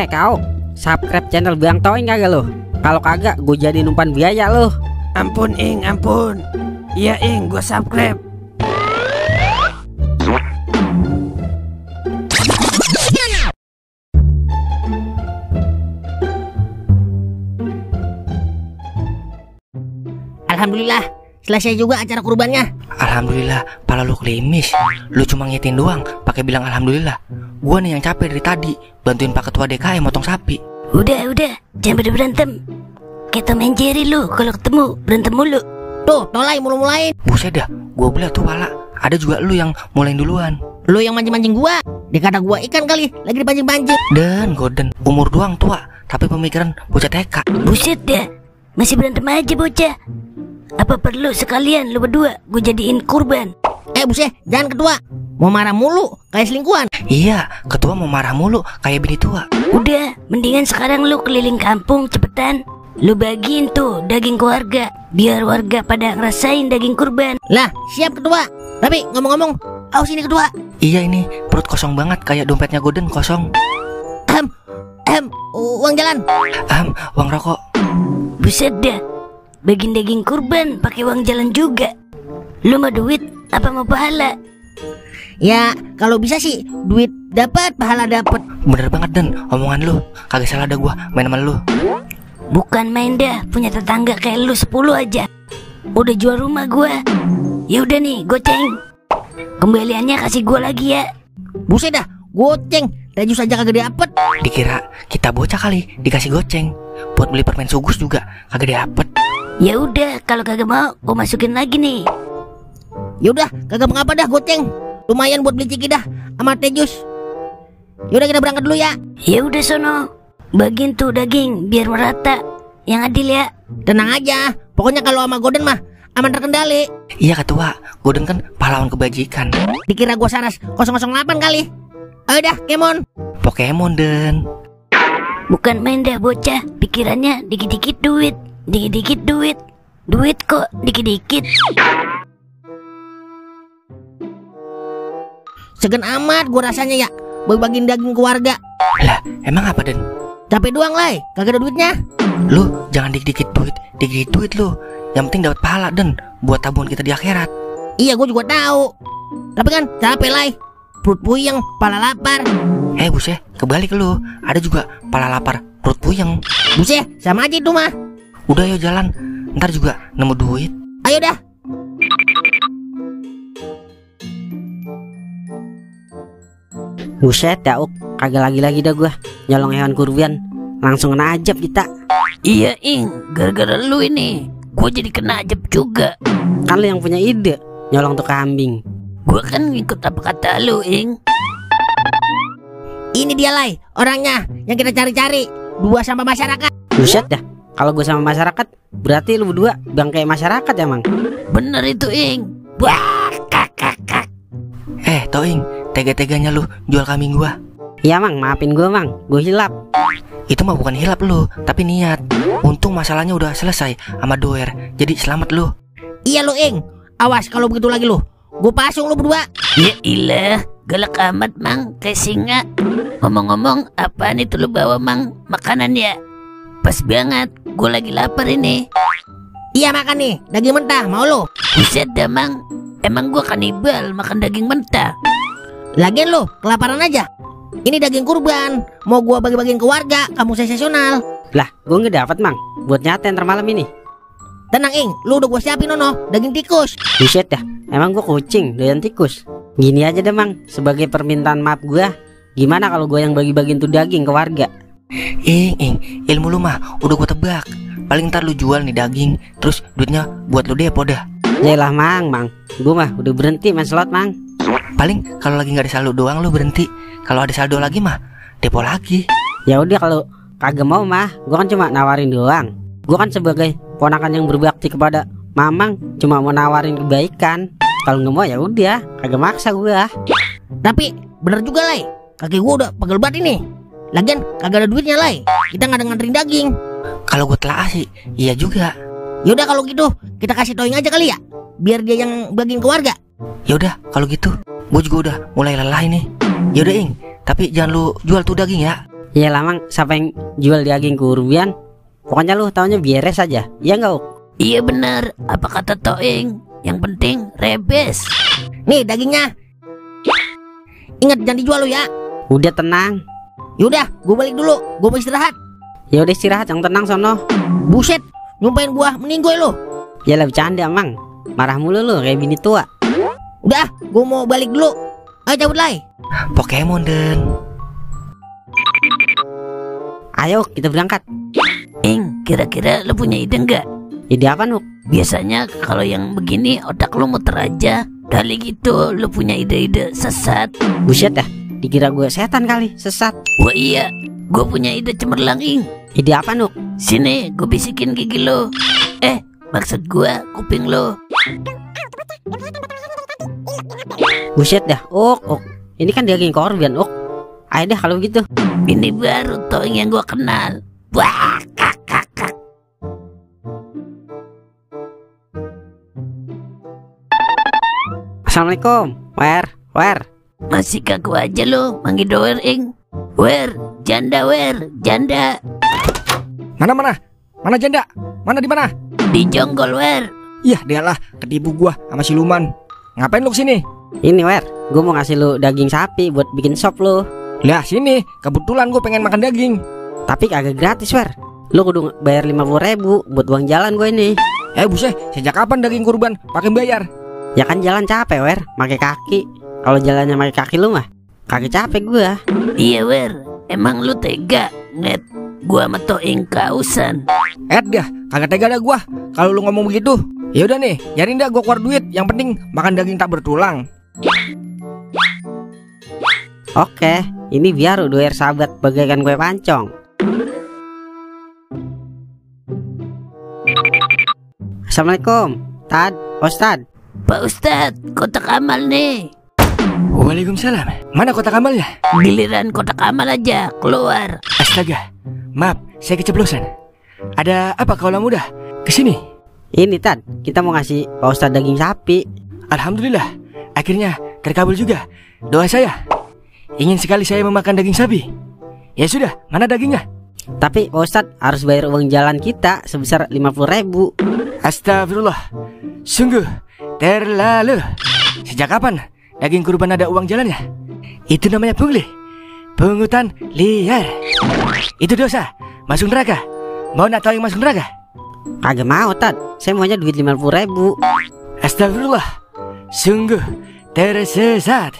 Kau subscribe channel Bang Toing kagak lo? Kalau kagak gue jadi umpan biaya lo. Ampun Ing, ampun. Iya Ing, gue subscribe. Alhamdulillah, selesai juga acara kurbannya. Alhamdulillah, pala lu klimis. Lu cuma ngitin doang, pakai bilang alhamdulillah. Gua nih yang capek dari tadi, bantuin Pak Ketua DKI motong sapi. Udah, jangan pada berantem. Kayak Tom and Jerry lu, kalau ketemu berantem mulu. Tuh, tolai mulu-mulain. Buset dah, gua belah tuh pala. Ada juga lu yang mulain duluan. Lu yang mancing-mancing gua. Dikata gua ikan kali, lagi dipancing-pancing. Dan Gordon, umur doang tua, tapi pemikiran bocah TK. Buset dah, masih berantem aja bocah. Apa perlu sekalian lu berdua gue jadiin kurban? Buset, jangan ketua. Mau marah mulu kayak selingkuhan. Iya, ketua mau marah mulu kayak bini tua. Udah, mendingan sekarang lu keliling kampung cepetan. Lu bagiin tuh daging ke warga, biar warga pada ngerasain daging kurban. Lah, siap ketua. Tapi ngomong-ngomong, awas ini ketua. Iya ini, perut kosong banget kayak dompetnya Gordon kosong. Uang jalan. Uang rokok. Buset dah, bagiin daging kurban pakai uang jalan juga. Lu mau duit apa mau pahala? Ya, kalau bisa sih duit dapat, pahala dapat. Bener banget Dan, omongan lu. Kagak salah ada gua main sama lu. Bukan main dah, punya tetangga kayak lu 10 aja. Udah jual rumah gua. Ya udah nih, goceng. Kembaliannya kasih gua lagi ya. Buset dah, goceng. Rajus aja kagak dapet. Dikira kita bocah kali, dikasih goceng. Buat beli permen sugus juga kagak dapet. Ya udah, kalau kagak mau, gua masukin lagi nih. Ya udah, kagak mengapa dah goceng. Lumayan buat beli ciki dah sama teh jus. Ya udah kita berangkat dulu ya. Ya udah sono. Bagiin tuh daging biar merata. Yang adil ya. Tenang aja. Pokoknya kalau sama Gordon mah aman terkendali. Iya ketua, Gordon kan pahlawan kebajikan. Dikira gua saras 008 kali. Ayo dah, Kemon. Pokemon Den. Bukan main dah bocah, pikirannya dikit-dikit duit. Dikit-dikit duit. Duit kok dikit-dikit. Segen amat gua rasanya ya bagi-bagiin daging ke warga. Lah, emang apa Den? Capek doang lah, kagak ada duitnya. Lu jangan dikit-dikit duit lu. Yang penting dapat pahala Den, buat tabungan kita di akhirat. Iya, gua juga tahu. Tapi kan capek lah. Perut puyeng, pala lapar. Buset, kebalik lu. Ada juga pala lapar, perut puyeng. Buset, sama aja itu mah. Udah yuk jalan, ntar juga nemu duit. Ayo dah. Buset ya kagak lagi-lagi dah gua nyolong hewan kurban. Langsung kena ajab kita. Iya Ing, gara-gara lu ini gua jadi kena ajab juga. Kan lu yang punya ide nyolong tuh kambing. Gua kan ngikut apa kata lu Ing. Ini dia Lai, orangnya yang kita cari-cari. Dua sama masyarakat. Buset dah, kalau gua sama masyarakat berarti lu berdua bangkai masyarakat ya Mang. Bener itu Ing. Wah, kakak. Toing, tega-teganya lu jual kambing gua. Iya Mang, maafin gua Mang, gua hilap. Itu mah bukan hilap lu, tapi niat. Untung masalahnya udah selesai sama doer. Jadi selamat lu. Iya lu Ing. Awas kalau begitu lagi lu. Gua pasung lu berdua. Ya ilah, galak amat Mang, kayak singa. Ngomong-ngomong, apaan itu lu bawa Mang? Makanan ya? Pas banget, gua lagi lapar ini. Iya makan nih, daging mentah, mau lu? Buset dah Mang, emang gua kanibal makan daging mentah. Lagian lu, kelaparan aja. Ini daging kurban, mau gua bagi-bagiin ke warga, kamu sensasional. Lah, gua nggak dapat Mang, buat nyate ntar malam ini. Tenang Ing, lu udah gua siapin Nono, daging tikus. Buset dah, emang gua kucing doyan tikus. Gini aja deh Mang, sebagai permintaan maaf gua, gimana kalau gua yang bagi-bagiin tuh daging ke warga? Ing, ilmu lu mah udah gua tebak. Paling ntar lu jual nih daging, terus duitnya buat lu depo dah. Yalah Mang, gua mah udah berhenti main slot Mang. Paling kalau lagi nggak ada saldo doang lu berhenti. Kalau ada saldo lagi mah depo lagi. Ya udah kalau kagak mau mah, gua kan cuma nawarin doang. Gua kan sebagai ponakan yang berbakti kepada Mamang cuma mau nawarin kebaikan. Kalau nggak mau ya udah, kagak maksa gua. Tapi bener juga Lai, kaki gua udah pegel banget ini. Lagian kagak ada duitnya Lai, kita nggak ada nganterin daging. Kalau gua telah sih, iya juga. Yaudah kalau gitu kita kasih Toing aja kali ya, biar dia yang bagiin ke warga. Yaudah kalau gitu, gua juga udah mulai lelah ini. Yaudah Ing, tapi jangan lu jual tuh daging ya. Ya lamang, siapa yang jual daging kurban? Pokoknya lu taunya beres aja, ya nggak, Uk? Iya bener, apa kata Toing? Yang penting rebes. Nih dagingnya. Ingat jangan dijual lu ya. Udah tenang. Yaudah, gue balik dulu. Gue mau istirahat. Ya udah istirahat yang tenang sono. Buset, nyumpain gua meninggoy lu. Ya lah bercanda, Mang. Marah mulu lu kayak bini tua. Udah, gue mau balik dulu. Ayo cabut lay. Pokemon Den. Ayo kita berangkat. Ing, kira-kira lu punya ide nggak? Ide apa, Nuk? Biasanya kalau yang begini otak lu muter aja. Kali gitu lu punya ide-ide sesat. Buset dah, dikira gue setan kali, sesat. Wah iya, gue punya ide cemerlang Ing. Ide apa, Nuk? Sini, gue bisikin gigi lo. Maksud gue kuping lo. Buset dah, Uk. Ini kan daging korban, Uk. Ayo dah kalau gitu. Ini baru Toing yang gue kenal. Wah, kak. Assalamualaikum, Wer. Masih kaku aja lo, manggil doer Ing. Wer, janda. Mana janda? Mana di mana? Di jonggol Wer. Yah, dialah ketipu gua sama siluman. Ngapain lu kesini? Ini, Wer, gue mau ngasih lu daging sapi buat bikin sop lu. Lah sini, kebetulan gue pengen makan daging. Tapi kagak gratis, Wer. Lu kudu bayar 50.000 buat uang jalan gue ini. Buset, sejak kapan daging kurban pakai bayar? Ya kan jalan capek, Wer, pakai kaki. Kalau jalannya pakai kaki lu mah kaki capek gua. Iya Wer, emang lu tega ngeliat gua sama Toing kausan? Dah, kagak tega dah gua kalau lu ngomong begitu. Ya udah nih, nyarin dah gua keluar duit. Yang penting makan daging tak bertulang. Oke, ini biar doer sahabat bagaikan kue pancong. Assalamualaikum, Ustad. Pak Ustadz, kotak amal nih. Waalaikumsalam. Mana kotak amalnya? Giliran kotak amal aja keluar. Astaga, maaf, saya keceplosan. Ada apa kaulah muda? Kesini. Ini Tad, kita mau ngasih Pak Ustadz daging sapi. Alhamdulillah, akhirnya terkabul juga doa saya. Ingin sekali saya memakan daging sapi. Ya sudah, mana dagingnya? Tapi Pak Ustadz harus bayar uang jalan kita sebesar 50.000. Astagfirullah, sungguh terlalu. Sejak kapan daging kurban ada uang jalannya? Itu namanya pungli, pungutan liar. Itu dosa, masuk neraka. Mau nak tahu yang masuk neraka? Kagak mau, Tad. Saya maunya duit 50.000. Astagfirullah, sungguh tersesat.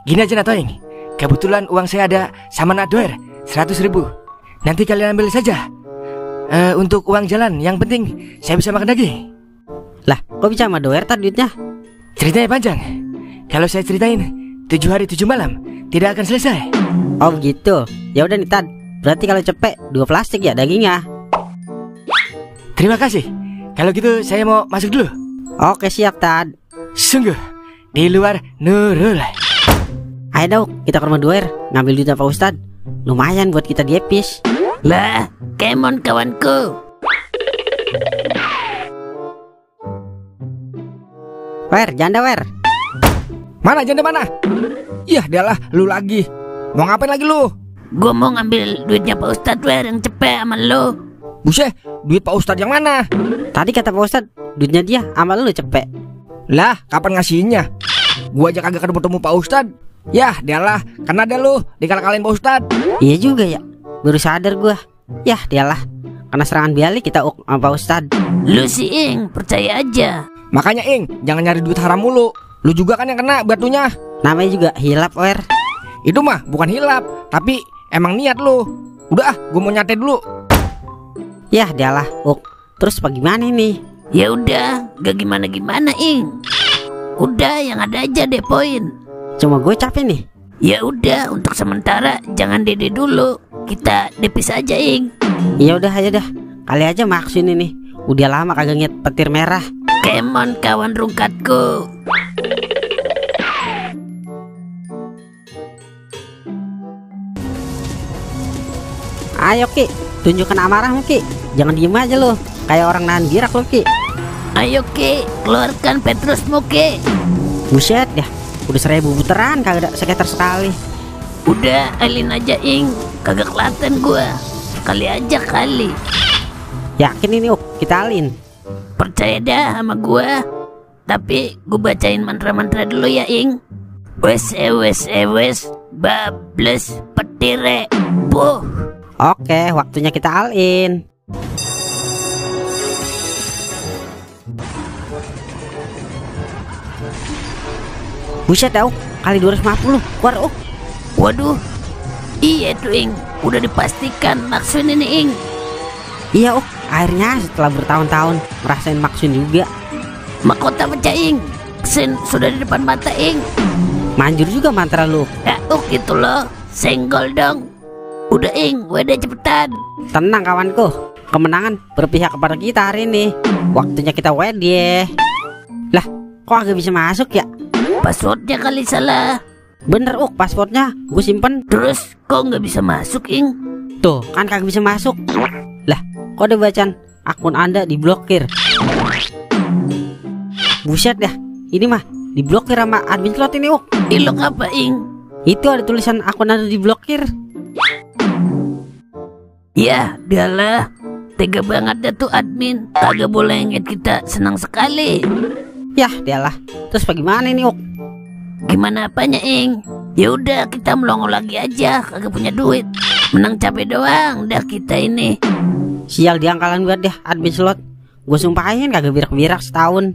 Gini aja Natoing, kebetulan uang saya ada sama Nadoer 100.000. Nanti kalian ambil saja untuk uang jalan. Yang penting saya bisa makan daging. Lah, kok bisa sama doer Tad duitnya? Ceritanya panjang. Kalau saya ceritain 7 hari 7 malam tidak akan selesai. Oh begitu. Ya udah nih Tad. Berarti kalau cepet 2 plastik ya dagingnya. Terima kasih. Kalau gitu saya mau masuk dulu. Oke siap Tad. Sungguh di luar nurul. Ayo dong kita ke rumah doer ngambil duitnya Pak Ustadz. Lumayan buat kita diepis. Lah, kemon kawanku. Wer, janda Wer. Mana janda mana? Yah, dialah lu lagi. Mau ngapain lagi lu? Gua mau ngambil duitnya Pak Ustadz Wer yang cepet sama lo. Buset, duit Pak Ustadz yang mana? Tadi kata Pak Ustadz duitnya dia sama lu cepet. Lah, kapan ngasihnya? Gua aja kagak ketemu Pak Ustadz. Yah, dialah, kan ada lu dikala-kalain Pak Ustadz. Iya juga ya. Baru sadar gua. Yah, dialah. Karena serangan balik kita sama Pak Ustadz. Lu sih Ing, percaya aja. Makanya Ing, jangan nyari duit haram mulu. Lu juga kan yang kena batunya. Namanya juga hilap Wer. Itu mah bukan hilap, tapi emang niat lu. Udah gua mau nyatet dulu. Yah, dialah. Terus bagaimana ini? Ya udah, gak gimana-gimana Ing. Udah yang ada aja deh poin. Cuma gue capek nih. Ya udah, untuk sementara jangan dede dulu. Kita depis aja Ing. Ya udah aja dah. Kali aja maksud ini nih. Udah lama kagak ngeliat petir merah. Kemon kawan rungkatku. Ayo Ki, tunjukkan amarahmu Ki. Jangan diem aja lo. Kayak orang nahan girak lo Ki. Ayo Ki, keluarkan Petrusmu Ki. Buset dah. Udah 1000 putaran kagak ada sekitar sekali. Udah, alin aja, Ing. Kagak kelihatan gua. Kali aja kali. Yakin ini Uk, kita alin. Percaya dah sama gua. Tapi gua bacain mantra-mantra dulu ya, Ing. Wes, bables, petire, buh. Oke, waktunya kita alin. Buset dah Uk, kali 250. Keluar Uk. Waduh. Iya tuh, Ing. Udah dipastikan Maksun ini, Ing. Iya Uk, akhirnya setelah bertahun-tahun merasain Maksun juga. Mahkota pecah, Ing. Maksun sudah di depan mata, Ing. Manjur juga mantra lu. Ya, gitu loh. Senggol dong. Udah, Ing. Wadah cepetan. Tenang kawanku, kemenangan berpihak kepada kita hari ini. Waktunya kita WD. Lah, kok agak bisa masuk ya? Passwordnya kali salah. Bener Uk, passwordnya gue simpen. Terus kok nggak bisa masuk, Ing? Tuh, kan kagak bisa masuk. Lah, kode bacaan akun Anda diblokir. Buset dah, ini mah diblokir sama admin slot ini Uk. Ilok apa, Ing? Itu ada tulisan akun Anda diblokir. Ya, dialah. Tega banget dah tuh admin. Kagak boleh inget kita senang sekali. Yah, dialah. Terus bagaimana ini Uk? Gimana apanya, Ing? Ya udah, kita melongo lagi aja. Kagak punya duit. Menang capek doang dah kita ini. Sial diangkalan buat deh admin slot. Gue sumpahin kagak birak-birak setahun.